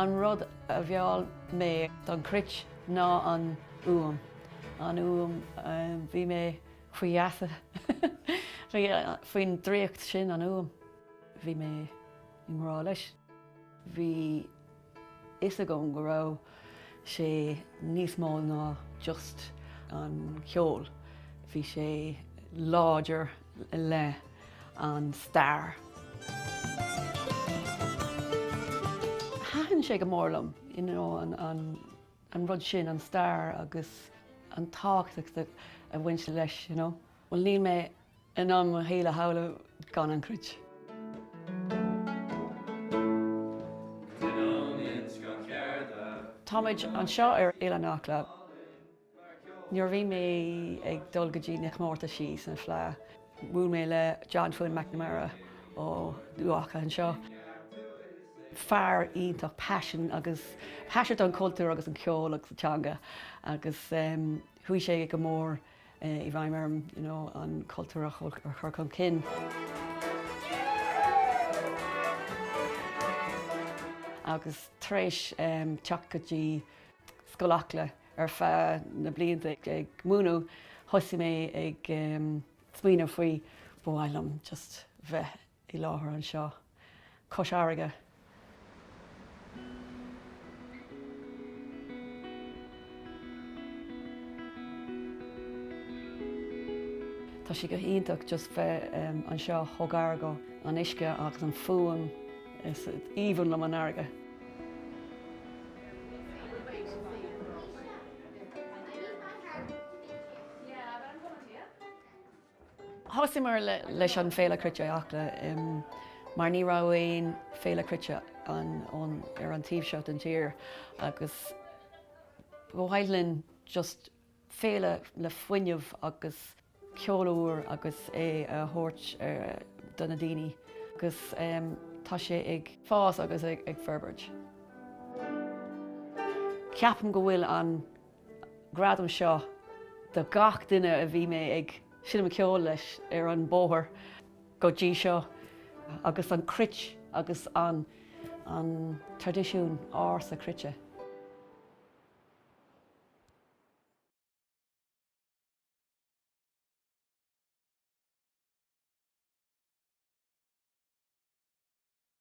An rud a mheall mé don chruit ná an fhuaim. An fhuaim, bhí mé faoi gheasa faoin draíocht sin, an fhuaim. Bhí mé i ngrá leis. Bhí fhios agam go raibh sé níos mó ná just an ceol, bhí sé láidir le an stair. Thaitin sé go mór liom, you know, an an rud sin, an stair agus an tábhacht a bhaint leis, you know. Bhuel níl mé in ann mo shaol a shamhlú gan an chruit. Táimid anseo ar Oileán Acla. Nuair a bhí mé ag dul go dtí na comórtaisí san Fleadh, bhuail mé le John Twin McNamara ó Dumhach anseo. Fear iontach, paisean agus paisean don chultúr agus an ceol agus an teanga agus chuaigh sé go mór i bhfeidhm orm you know an cultúr a chur chun cinn. Agus tar éis teacht go dtí Scoil Acla ar feadh na blianta ag múineadh, thosaigh mé ag smaoineamh faoi ba mhaith liom just bheith i láthair anseo cois fharraige. Tá sé go hiontach just bheith anseo chomh gar go an uisce agus an fuaim, is aoibhinn liom an fharraige. Thosaíomar leis an Féile Cruite Acla mar ní raibh aon Féile Cruite ann ar an taobh seo den tír agus ba mhaith linn just féile le fuinneamh agus ceol úr agus é a thabhairt do na daoine agus tá sé ag fás agus ag forbairt. Ceapaim go bhfuil an gradam seo do gach duine a bhí mé ag seinm ceoil leis ar an bóthar go dtí seo agus an cruit agus an an traidisiún ársa cruite.